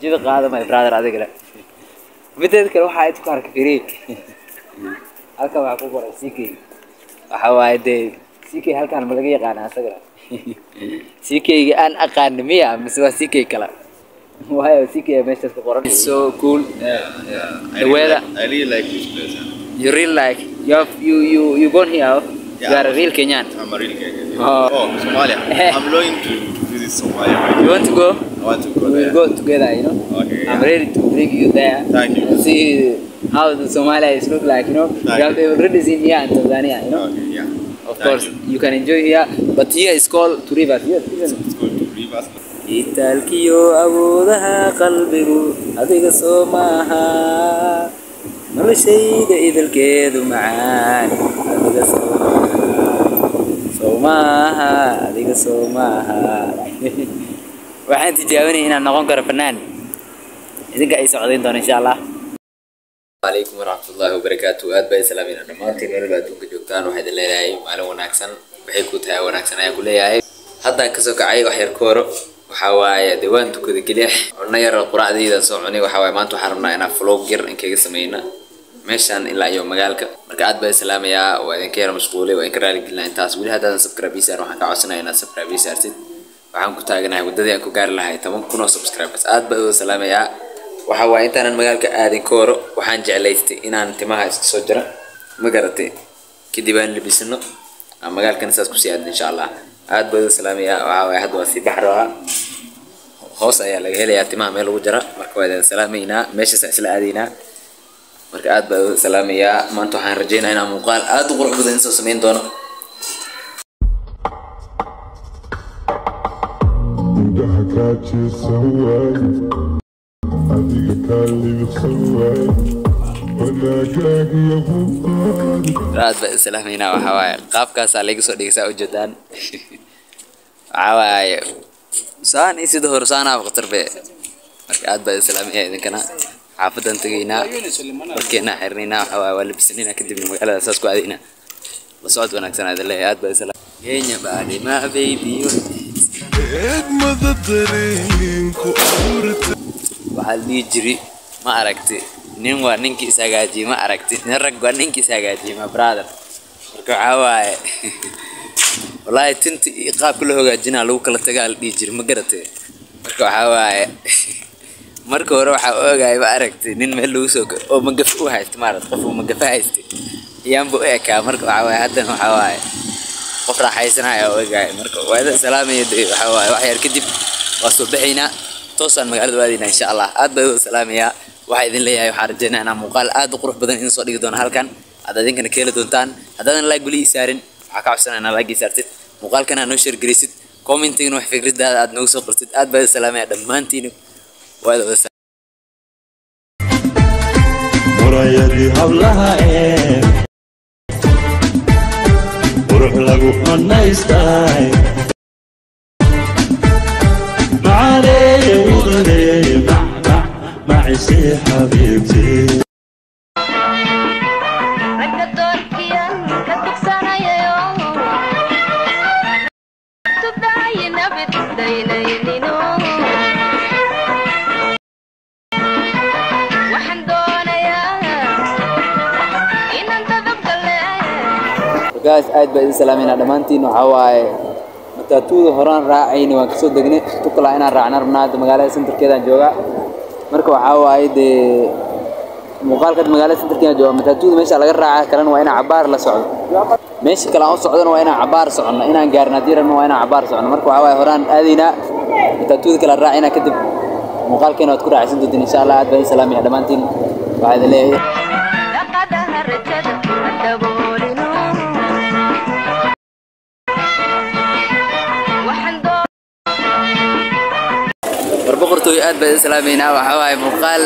Jida qaada, my brother, adigana. Mideeda kale waxaa inta ku arkay, fiiri. Halkan waxaa ku qoran CK. Waxa waaye dee CK halkan ma laga yaqaana asagana? CK-ga aan aqaano miya mise waa CK kale? Waayo CK meeshaas ku qoran. It's so cool. Yeah. The weather. I really like this place. Yeah. You really like you have, you born here? Yeah, You are a real Kenyan. I'm a real Kenyan. Oh. Oh, Somalia. I'm going to visit Somalia. Right You want to go? I want to go We will there. Go together, you know. Okay. I'm Yeah. ready to bring you there. Thank you. And see how the Somalia is look like, you know. Thank You have you. already seen here in Tanzania, you know. Okay, yeah. Of Thank course, you. you can enjoy here, but here is called Two Rivers. Yes, isn't it? It's called Two Rivers. Itaalkiyo awoodaha qalbigu adiga soo maaha, noloshayda idilkeedu macaan adiga soo soo maaha, adiga soo maaha. Waxaan tijaabinaya inaan noqon karo fanaan. Idinka ay socdayn doona, insha Allah. Calaykum waraxmatullaahi wabarakaatu. Aad baa islaamina dhammaantiin meel baa adduunka joogtaan. Waxaa idin leeyahay maalin wanaagsan. Waxay ku tahay wanaagsan ayaan ku leeyahay. Haddaan kasoo kacay wax yar kooro. Waxaa waaye dee waan tukaday keliya, cunno yar quraacdayda soo cunay. Waxaa waaye maanta waxaan rabnaa inaan vlog yar inkaga sameyna meeshaan ilaa iyo magaalka. Marka aad baa islaamayaa, waa idinka yara mashquulay, waa idinka raali gelinaa intaas. Weli haddaadan subscribe ii saarin, waxaan ka codsanaya inaad subscribe ii saartid. Waxaan ku taaganahay waddadii aan ku gaari lahay 10,000 oo subscribers. Aad baa uga salaamayaa. Waxa waaye intaanan magaalka aadin ka horo, waxaan jeclaystay inaan timaha iska soo jaro, ma garatay? Kadib aan labisano, aan magaalkana saas kusii aadno, insha Allah. Aad baa uga salaamayaa. Waxaa waaye hadda waa sii bax rabaa. Hoos ayaa laga helayaa timaha meel lagu jara. Marka waa idin salaamaynaa, meeshaas isla aadaynaa. Marka aad baa uga salaamayaa. Maanta waxaan rajaynayaa inaan muuqaal aad u qurux badan soo samayn doono. Indhaha kaa jeesan waaye, adiga kaa libsan waaye, wanaagaagiyo hubtaada. Aad baa islaamaynaa. Waxaa waaye qaabkaasaa laga soo dhigay, saa ujeedaan. Waxaa waaye saan iyo sida hore saanaa khatar be. Marka aad baa islaamaya idinkana. Xaafadan tegaynaa, markeenaa xirnaynaa. Waxaa waaye waa labisanaynaa, kadibna magaalada saas ku aadaynaa. La socod wanaagsan aad leeyahay. Aad baa islaam Kenya baadi ma baby. Eegmada dareenku abuurta. Waxaa la dhihi jiri, ma aragti, nin waa ninkii is hagaajiyey, ma aragti, nin rag waa ninkii is hagaajiyey, ma brother. Marka waxaa waaye wallaahi tinta iyo qaabka loo hagaajinaa lagu kala tagaa la dhihi jiri, ma garatay? Marka waxaa waaye marka hore waxaa ogaay, ma aragtay, nin meel lagu soo oo magaf u haysta, ma aragtay, qof uu magafa haystay iyaanba u ekaa. Marka waxaa waaye haddana waxaa waaye qof raaxaysanaya oo ogaay. Marka waa idin salaamaya dee. Waxaa waaye wax yar kadib waa soo baxaynaa, toosaan magaalada u aadaynaa, insha Allah. Aad baa idin salaamayaa. Waxaa idin leeyahay waxaan rajaynayaa inaan muuqaal aad u qurux badan idin soo dhigi doono halkan, aad idinkana ka heli doontaan. Haddaadan like weli ii saarin, waxaa ka codsanaya inaad like ii saartid, muuqaalkana aad noo share gelisid, commentigana wax fikradaada aad noogu soo qortid. Aad baa idin salaamaya dhammaantiin. Waa idin wada. Murayadii hablaha ee qurux lagu manaystay, macaaleeye mudaneeye macmac macisee xabiibtii. Ragga doorkiyan ka tugsanayayo tudaayi nabid daynaynino. Waxaan doonayaa inaan dadab gale. Guys, aad baa idin salaameynaa dhammaantiin. Waxaa waaye mataatuuda horaan raacayna waan kasoo degnay, tukala inaan raacna rabnaa. Hadda magaalada centerkeedaan joogaa. Marka waxaa waaye dee muuqaalka magaalada centerkeedaan joogaa. Mataatuuda meesha laga raaca kalena waa inaan cabaar la socdo. Meesha kale aan u socdona waa inaan cabaar soconno. Inaan gaarno haddii rabno waa inaan cabaar soconno. Marka waxaa waaye horaan aadaynaa, mataatuuda kale aan raacaynaa, kadib muuqaalkeena waad ku raacaysan doontiin, insha Allah. Aad baa idin salaamaya dhammaantiin. Waxaa idin leeyahay dhaqadaha rajada ha daboolino. Waxaan doo War boqortooy, aad baan idin salaameynaa. Waxaa waaye muuqaal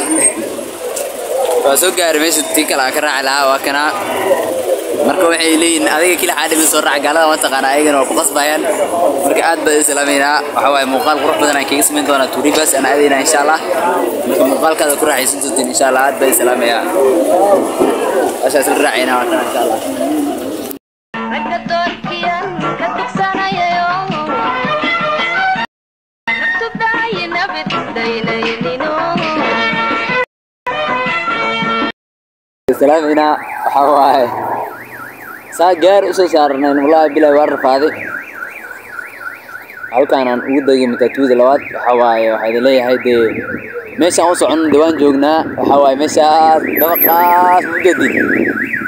waa soo gaaray meesha tii kale aan ka raaci lahaa, waa kanaa. Marka waxay leeyihiin adiga kila xaadhimin soo raac. Gaalada ma taqaana, ayagana waa ku qasbayaan. Marka aad baan idin salaameynaa. Waxaa waaye muuqaal qurux badan aan kaga samayn doonaa. Two Rivers aan aadaynaa, insha Allah. Marka muuqaalkaada ku raaxaysan doontiin, insha Allah. Aad baan idin salaamayaa. Meeshaas la raacaynaa, waa kana, insha Allah. Ragga doorkiyan ka tugsanayayo naftu daayi nabid daynaynino. Salaameynaa. Waxaa waaye saa gaar usoo saarnayn, wallaahi bilaahi waa rafaaday. Halkaan aan ugu degay matatuuda labaad. Waxaa waaye waxaa idin leeyahay dee meeshaan u soconno dee waan joognaa. Waxaa waaye meeshaas dabaqaas ma ujeedin,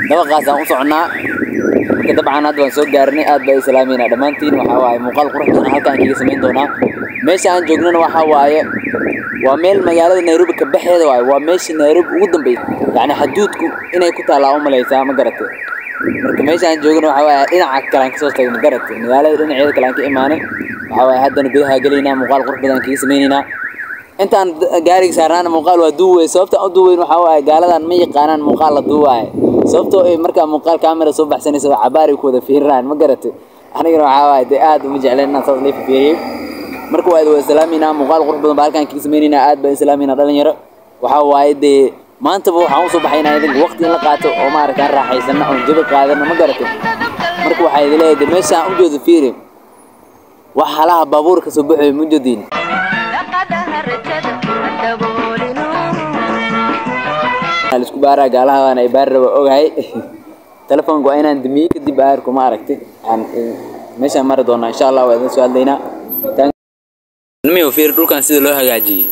dabaqaas aan u soconnaa. Marka dabcan hadda waan soo gaarnay. Aad baa islaameynaa dhammaantiin. Waxaa waaye muuqaal qurux badan halkaan kaga samayn doonaa. Meesha aan joognana waxaa waaye waa meel magaalada Nairobi ka baxeeda waaye, waa meesha Nairobi ugu dambeysay, yacni xaduudku inay ku taallaa u malaysaa, ma garatay? Marka meesha aan joogno waxaa waaye dhinaca kale aan kasoo tagay, ma garatay? Magaalada dhinaceeda kale aan ka imaanay. Waxaa waaye haddana gudaha gelaynaa, muuqaal qurux badan kaga sameynaynaa. Intaan gaariga saarnaana muuqaal waa duuwey. Sababta aan u duuweyn waxaa waaye gaaladan ma yaqaanaan muuqaal la duuwaaye, sababtoo ay markaa muuqaal camera soo baxsanaysa waa cabaar ay ku wada fiirinayaan, ma garatay? Anigana waxaa waaye dee aad uma jecleen inaan saas lii fiiriyey. Marka waa idin wada salaameynaa. Muuqaal qurux badan baa halkaan kaga sameynaynaa. Aad baan islaameynaa dhalinyaro. Waxaa waaye dee maantaba waxaan usoo baxay inaan idinka waqti in la qaato oo maaragta aan raaxaysano oon jabi qaadano, ma garatay? Marka waxaa idin leeyahay dee meeshaan u jeedo fiiri, wax halaha baabuurka soo baxayo ma jeedin. Dhaqadaha rajada daboolinu. La isku baaraa gaalahan ay baari raba ogahay. Telefoonka waa inaan damiye kadib aarku ma aragtay aan meeshaan mari doonaa insha Allah. Waa idin soo hadlaynaa. Nimiyo fiiri dhulkan sida loo hagaajiyey,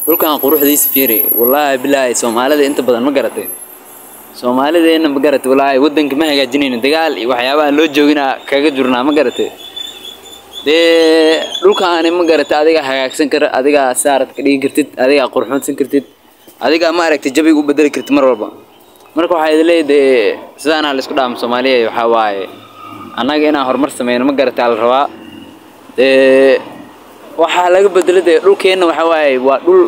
dhulkan quruxdiisa fiiri. Wallaahi bilaahi Soomaalida inta badan, ma garatay, Soomaalideena, ma garatay, wallaahi wadanka ma hagaajinayno. Dagaal iyo waxyaabaha loo joogina kaga jirnaa, ma garatay? Dee dhulkaani, ma garatay, adiga hagaagsan kara, adigaa saarad ka dhigi kartid, adigaa qurxoonsan kartid, adigaa ma aragtay jabiga u bedeli kartid mar walba. Marka waxaa idin leeyahay dee sidaanaa la isku dhaamo Soomaaliya. Waxaa waaye annaga inaan horumar sameyno, ma garatay, la rabaa. Dee waxaa laga bedelo dee dhulkeenna. Waxaa waaye waa dhul,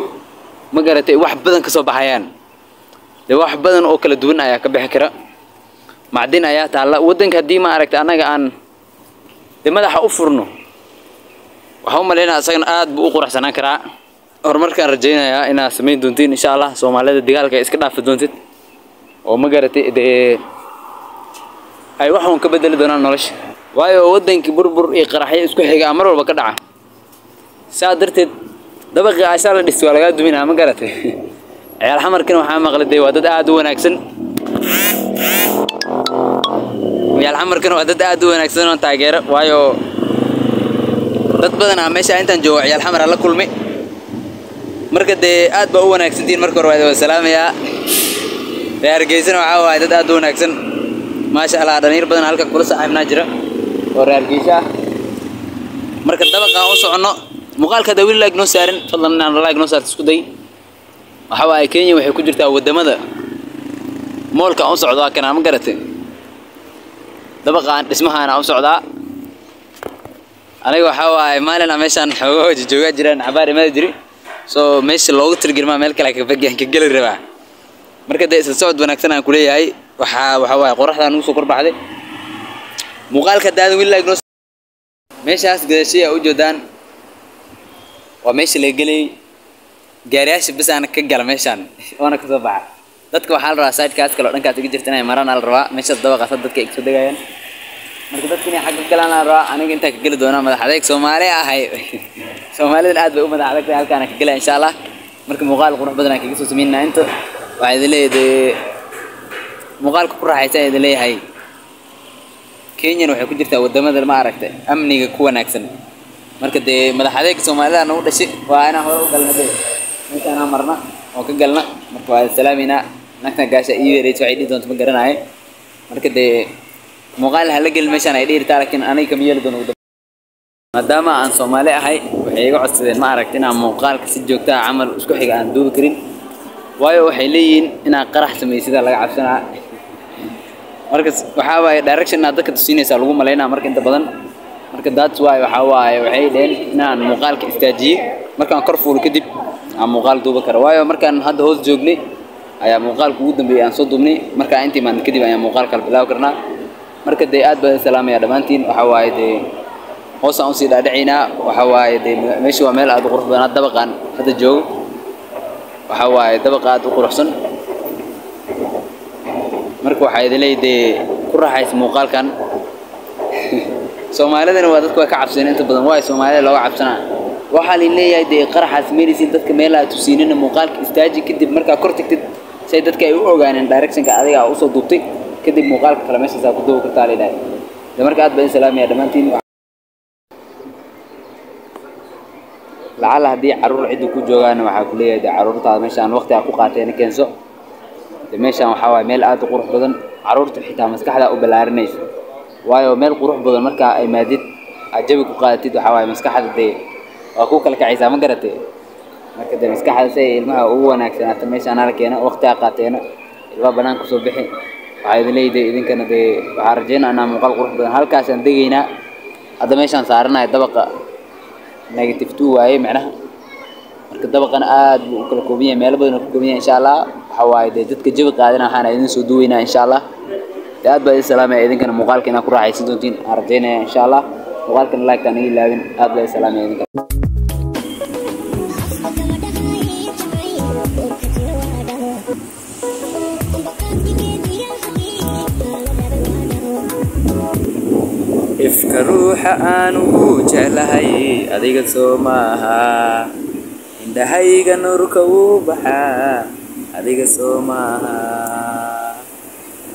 ma garatay, wax badan ka soo baxayaan. Dee wax badan oo kala duwan ayaa ka bixi kara, macdin ayaa taalla waddanka. Haddii ma aragtay annaga aan dee madaxa u furno, waxaan u malaynaya isagana aad buu u quruxsanaan karaa. Horumarkaan rajaynayaa inaad samayn doontiin insha Allah. Soomaalida dagaalka ay iska dhaafi doontid oo, ma garatay, dee ay wax uun ka bedeli doonaan nolosha, waayo wadankii burbur iyo qaraxyo isku xiga mar walba ka dhaca. Saa darteed dabaqii ashaa la dhistay waa lagaa duminaa, ma garatay? Ciyaal xamarkana waxaa maqlay dee waa dad aad u wanaagsan. Ciyaal xamarkana waa dad aad u wanaagsan oo taageero, waayo dad badan aa meesha intaan joogo ciyaal xamar la kulmay. Marka dee aad baa u wanaagsantihiin. Marka hore waa idin wada salaamayaa. Reer Hargeysana waxaa waaye dad aad u wanaagsan, maasha Allah. Dhalinyar badan halkan kula saaxiibnaa jira oo reer Hargeysa ah. Marka dabaqa aan u soconno, muuqaalka haddaa weli like noo saarin, fadlan inaan like noo saarto isku day. Waxaa waaye Kenya waxay ku jirtaa wadamada mall-ka aan u socdo waa kanaa, ma garatay? Dabaqaan dhismahaan aan u socdaa aniga. Waxaa waaye maalin aan meeshaan xoogaa joogaa jiraan, cabaar imaada jiri, so meesha loogu talagelmaa meel kale ka geli rabaa. Marka dee isla socod wanaagsan aan kuleeyahay. Waxaa waaye qoraxdaa nagu soo korbaxday. Muuqaalka haddaadan weli like noo. Meeshaas gadashay aa ujeedaan waa meesha laga gelayay gaariyaasha bas aana ka gala meeshaan oona kasoo baxa. Dadka waxaa la rabaa sidekaas kale oo dhankaas iga jirta inay maraan aa la rabaa. Meeshaas dabaqaas hadda dadka ay kasoo degayaan. Marka dadka inay xagga galaan aa la rabaa. Aniga intaa ka geli doonaa. Madax adeeg Soomaali ahay, Soomaalidan aad bay u madax adag tahay. Halkaana ka gelaya insha Allah. Marka muuqaal qurux badan aan kaga soo sameynaa inta. Waxaa idin leeyahay dee muuqaalka ku raaxaysan idin leeyahay. Kenyana waxay ku jirtaa wadamada, ma aragtay, amniga ku wanaagsan. Marka dee madax adeeg Soomaalida nagu dhashay waa inaan hore u galna, dee meeshaan aan marna oo ka galna. Marka waa salaameynaa. Naagtan gaasha ii yeeraysa waxay dhihi doonto ma garanayo. Marka dee muuqaal hala gelin meeshaan ay dhihi rabtaa, laakiin aniga kama yeeli doono ugu dambeyn. Maadaama aan Soomaali ahay, waxay iga codsadeen, ma aragtay, inaan muuqaalka si joogto ah camal isku xiga aan duubi karin, waayo waxay leeyihiin inaan qarax sameeyo laga cabsanaa. Marka waxaa waaye direction inaad dadka tusinaysaa lagu malaynaa marka inta badan. Marka that's why waxaa waaye waxay dheheen inaan muuqaalka istaajiyo, markaan kor fuulo kadib aan muuqaal duuba karo, waayo markaan hadda hoos joognay ayaa muuqaalka ugu dambeeyay aan soo duubnay. Markaan intii imaan kadib ayaan muuqaal kala bilaabi karnaa. Marka dee aad baan salaamaya dhammaantiin. Waxaa waaye dee hoos aan usii dhaadhacaynaa. Waxaa waaye dee meesha waa meel aad u qurux badan. Hadda dabaqaan hadda joogo waxaa waaye dabaqa aad u quruxsan. Marka waxaa idin leeyahay dee ku raaxaysa muuqaalkan. Soomaalidana waa dadku waa ka cabsadeen inta badan. Waayo Soomaalida looga cabsanaa? Waxaa lin leeyahay dee qaraxaas meelaysiin dadka meel aad tusiinina. Muuqaalka istaaji, kadib markaa kor tagtid Say dadka ay u ogaaneen directionka adiga aa usoo duubtay, kadib muuqaalka kale meeshaas aa ku duubi kartaa la yidhahay. De marka aad baan salaamaya dhammaantiin. Lacala haddii caruur cidda ku joogaan, waxaa ku leeyahay de caruurtaada meeshaan waqti aa ku qaateen keenso. De meeshaan waxaa waaye meel aad u qurux badan, caruurta xitaa maskaxda u ballaarinayso, waayo meel qurux badan markaa ay maadid aad jawi ku qaadatid, waxaa waaye maskaxda dee waa ku kala kacaysaa, ma garatay? Marka dee maskaxda si ay ilmaha ugu wanaagsanaato, meeshaan hala keena, waqti aa qaateena, ilmaha banaanka kusoo bixi. Waxaa idin leeyahay idinkana dee waxaa rajeynaa inaa muuqaal qurux badan. Halkaasaan degaynaa hadda, meeshaan saaranahay dabaqa -2 waaye macnaha. Marka dabaqana aad buu u kala kooban yahay, meelo badan uu ka kooban yahay. Insha Allah waxa waaye dee dadka jawi qaadana waxaana idin soo duweynaa insha Allah. Dee aad baa idin salaamaya, idinkana muuqaalka inaad ku raaxaysan doontiin aan rajeynaya insha Allah. Muuqaalkana like aan iga ilaawin. Aad baa idin salaamaya idinka. Ifka ruuxa aan ugu jeclahay adiga soo maaha, indhahayga nuurka wuu baxaa adiga soo maaha,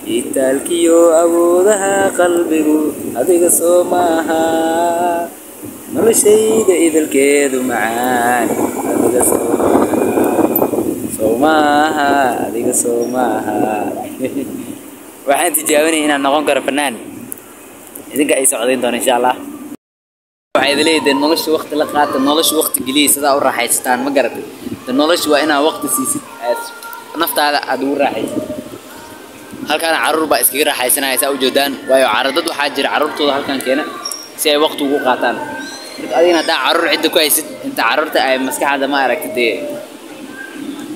itaalkiyo awoodaha qalbigu adiga soo maaha, noloshayda idilkeedu macaan adiga soo maaha, soo maaha adiga soo maaha. Waxaan tijaabinaya inaan noqon karo fanaan, idinka ay socdayn doona insha Allah. Waxaa idin leeyahay nolosha waqti la qaata, nolosha waqti geliya sidaa u raaxaysataan, ma garatay? De nolosha waa inaa waqti siisid aad naftaada aad ugu raaxaysid. Halkaana caruur baa iskaga raaxaysanaya saa ujeedaan, waayo dad waxaa jira caruurtooda halkan keena si ay waqti ugu qaataan. Marka adigana haddaa caruur cidda ku haysid, inta caruurta ay maskaxda ma aragtid dee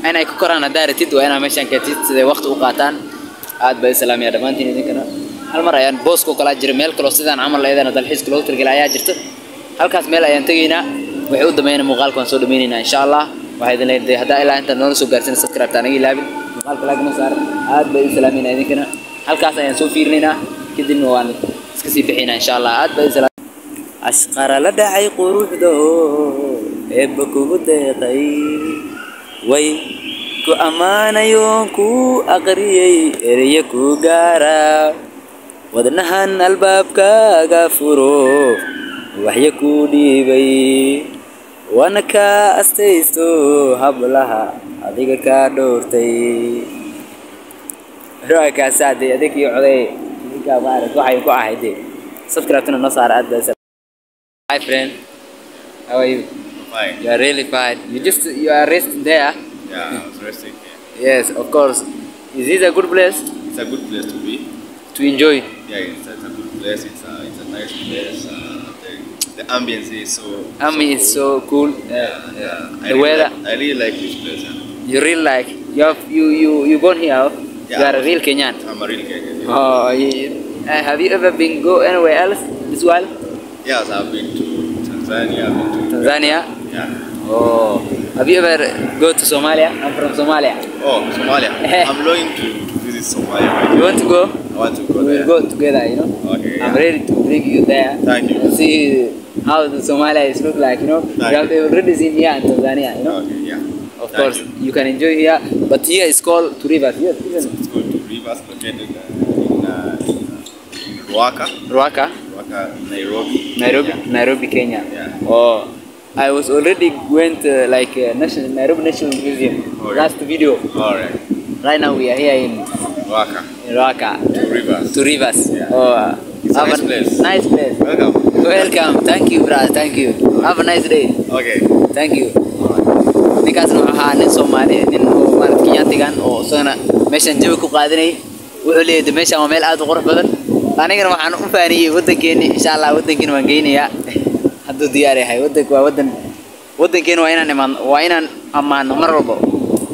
inay ku koraan haddaa ratid, waa inaa meeshaan keentid siday waqti u qaataan. Aad baa islaamiya dhammaantiin idinkana. Hal mar ayaan booska oo kalaa jira, meel kaloo sidaan camal ayadana dalxiiska loogu talagalay ayaa jirta. Halkaas meel ayaan tegaynaa, waxay u dambeynaa muuqaalka waan soo dhameynaynaa insha Allah. Waxaa idin leeyahay haddaa ilaa intaan noola soo gaarsin, subscribe taan naga ilaabin, muuqaalka like noo saar. Aad baa idin salaameynaa idinkana. Halkaas ayaan soo fiirinaynaa, kadibna waan iska sii bixinaa insha Allah. Aad baa idin salaam. Ashqara la dhacay quruxda oo eebba kugu deeqay, way ku ammaanayoon ku aqriyey ereyo ku gaara, wadnahan albaabkaaga furo waxya ku dhiibay, waana kaa astaysto hablaha adiga kaa dhowrtay. Ruuxkaasaa dee adinkii coday idinkaa ma arag waxay ku ahayd dee subscribe-tuna noo saara. Aad baa. Hi friend, how are you? Fine. You are really fine. You just you are resting there. Yeah, I was resting here. Yes, of course. Is this a good place? It's a good place to be. To enjoy. Yeah, it's a good place. It's a nice place. The ambience is so. I mean, it's so cool. Yeah, yeah. I The really weather. I really like this place. Yeah. You really like you have you you you born here? Yeah, You are a real Kenyan. I'm a real Kenyan. Yeah. Oh, have you ever been go anywhere else this while? Yes, I've been to Tanzania. I've been to Tanzania. Yeah. Oh, have you ever go to Somalia? I'm from Somalia. Oh, Somalia. I'm going to visit Somalia. Right You want to go? I want to go We will there. go together, you know. Okay. I'm Yeah. ready to bring you there. Thank you. And see how the Somalia is look like, you know. Thank You have you. already seen here in Tanzania, you know. Okay. Yeah. Of Thank course, you. you can enjoy here, but here is called Two Rivers. Yes, isn't it? It's called Two Rivers, located in Ruaka, Ruaka, Ruaka, Nairobi. Nairobi, Yeah. Nairobi, Kenya. Yeah. Oh, I was already went like National Nairobi National Museum Oh, yeah. last video. All right. Right now we are here in Ruaka, Ruaka, Two Rivers. Two Rivers. Yeah. Oh, It's a have nice place. Nice place. Welcome. Welcome. Thank you, brother. Thank you. Have a nice day. Okay. Thank you. Ninkaasna wuxuu ahaa nin Soomaali, nin oo maarata Kenyaatigan oo isagana meeshan jawi ku qaadanayay. Wuxuu leeyahay meeshan waa meel aad u qurux badan. Anigana waxaan u faaniyey waddankeeni, insha Allah waddankeeni waan geynayaa hadduu diyaar yahay. Waddanku waa waddan, waddankeeni waa inaan imaano, waa inaan ammaano mar walba.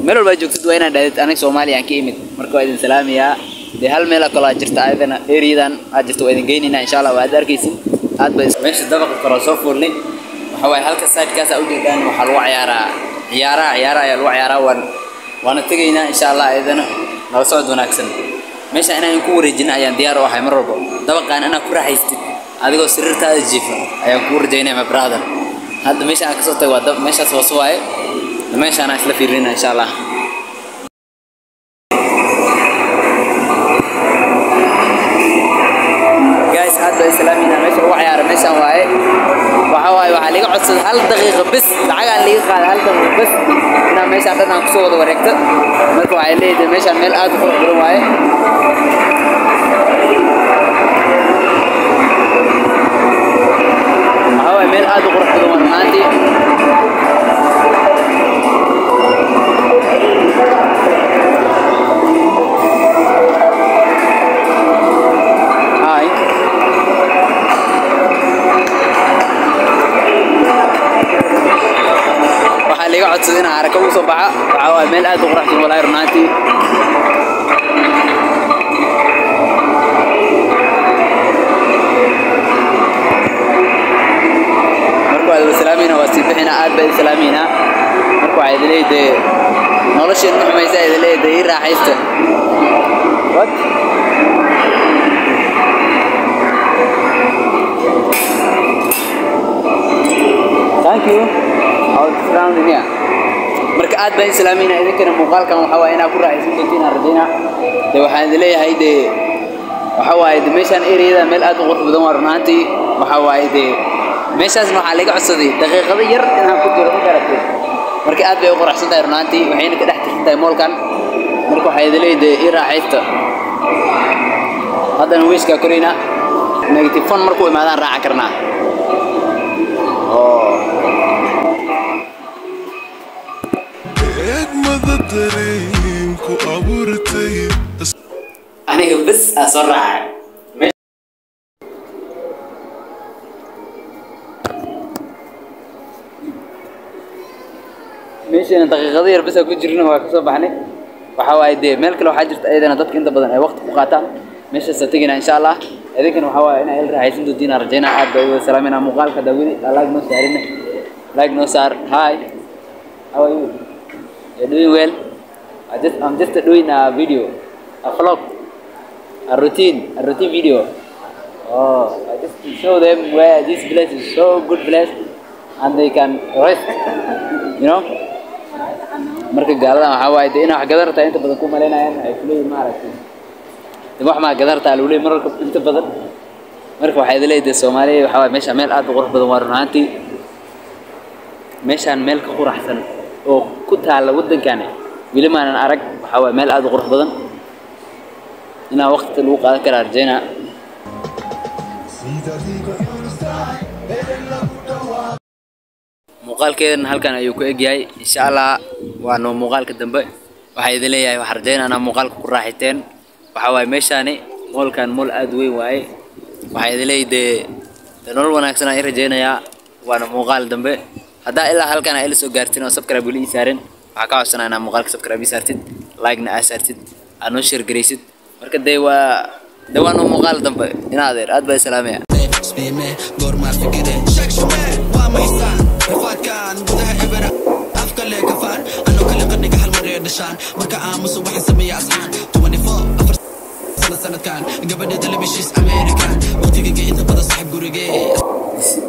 Meel walba aad joogtid waa inaan dhahdid aniga Soomaaliya aan ka imid. Marka waa idin salaamayaa. Dee hal meel oo kale aad jirta ayadana area-dan aad jirta waa idin geynaynaa insha Allah, waa aad arkaysin. Aad bay meesha dabaqa kore soo fuulnay. Waxa waaye halka side-kaas aad ujeedaan waxaa lagu ciyaaraa ciyaaraha, ciyaaraha ayaa lagu ciyaaraa. Waana tegaynaa insha Allah ayadana, nala socod wanaagsan. Meesha inaan ku wareejino ayaan diyaar u ahay mar walba. Dabaqaan inaad ku raaxaystid adigoo sariirtaada jiifa ayaan kuu rajaynaya, my brother. Hadda meesha aan kasoo tagay waa meeshaas hoose waaye. Meeshaan aan isla fiirinaa insha Allah. Meeshaan dhan aan kusoo wada wareegto. Marka waxay leedahay meeshaan meel aad u qurux badan waaye. Waxaa waaye meel aad u qurux badan waa runaantii. Hi. Waxaa liiga codsaday inaan arko ugu soo baxa. Waxaa waaye meel aad u qurux badan walaahi runaantii. Marka waa idin salaamayna, waa sii bixinaa, aad baa idin salaamaynaa. Marka waxaa idin leeyahay nolosheen ma xumaysa, idin leeyahay ii raaxaysta. What? Thank you. I'll round in here. Marka aad baan islaamina idinkana muuqaalkan waxa waaye inaad ku raaxaysan doontiin aan rajaynaa. Dee waxaan idin leeyahay dee waxa waaye dee meeshaan area-da meel aad u qurux badan waa runaantii. Waxa waaye dee meeshaasna waxaa laga codsaday daqiiqado yar inaan ku jiro, ma garatay. Marka aad bay u quruxsan tahay runaantii, waxayna ka dhex tirsan tahay moolkan. Marka waxaa idin leeyahay dee ii raaxaysta. Haddana wiishkaa koraynaa. Negative 1 markuu imaadaan raacan karnaa. Oh. Eegmada dareenku abuurtay. Aniga bas aa soo raacay. Meeshaan daqiiqado yar bas aan ku jirno waa kasoo baxnay. Waxaa waaye dee meel kale waxaa jirta ayadana dadka inta badan ay waqti ku qaataan. Meeshaas teginaa insha Allah. Idinkana waxaa waaye inay il raaxaysan doontiin aan rajaynaa. Aad baa ugu salaaminaa muuqaalka daawadi. Like noo saarina. Like noo saar. Hi. How are you? You're doing well? I'm just doing a video, a vlog, a routine video. Oh, I just to show them where this place is so good place and they can rest, you know. Marka gaaladan waxaa waaye dee inaa wax gadan rabtaa inta badan ku malaynayaan, waxay kuleeyihiin ma aragtay. Dee wax maa gadan rabtaa lagu leeyahay mararka inta badan. Marka waxay idin leedahay Soomaaliya waxaa waaye meeshaan meel aad u qurux badan waa runaantii. Meeshaan meel ka quraxsan oo ku taala waddankani weli maanan arag. Waxaa waaye meel aad u qurux badan inaa waqti lagu qaadan karaa rajaynaa. Muuqaalkeedan halkan ayuu ku egyahay insha Allah. Waa noo muuqaalka dambe. Waxaa idin leeyahay waxaan rajaynaa inaa muuqaalka ku raaxiteen. Waxaa waaye meeshaani moolkan mool aad u weyn waaye. Waxaa idin leeyahay dee nolol wanaagsan aan i rajaynayaa. Waana muuqaal dambe. Haddaa ilaa halkan aa ila soo gaartin oo subscribe weli ii saarin, waxaa ka codsanaa inaa muuqaalka subscribe ii saartid, like-na aa saartid, aad noo share garaysid. Marka dee waa noo muuqaal dambe. Ina adeer aad baa islaamaya.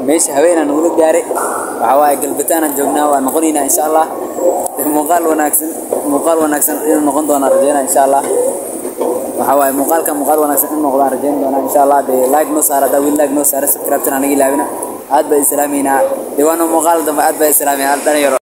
Meesha haweenaan nagula gaaray. Waxaa waaye galbitaan aan joognaa, waa noqonaynaa insha Allah. Muuqaal wanaagsan inuu noqon doonaa rajaynaa insha Allah. Waxaa waaye muuqaalka muuqaal wanaagsan inuu noqdaan rajayn doonaa insha Allah. Dee like noo saara, haddaa weli like noo saara, subscribe-tana anaga ilaawina. Aad baa islaamaynaa. Dee waa noo muuqaal dambe, aad baa islaamaya dhalinyaro.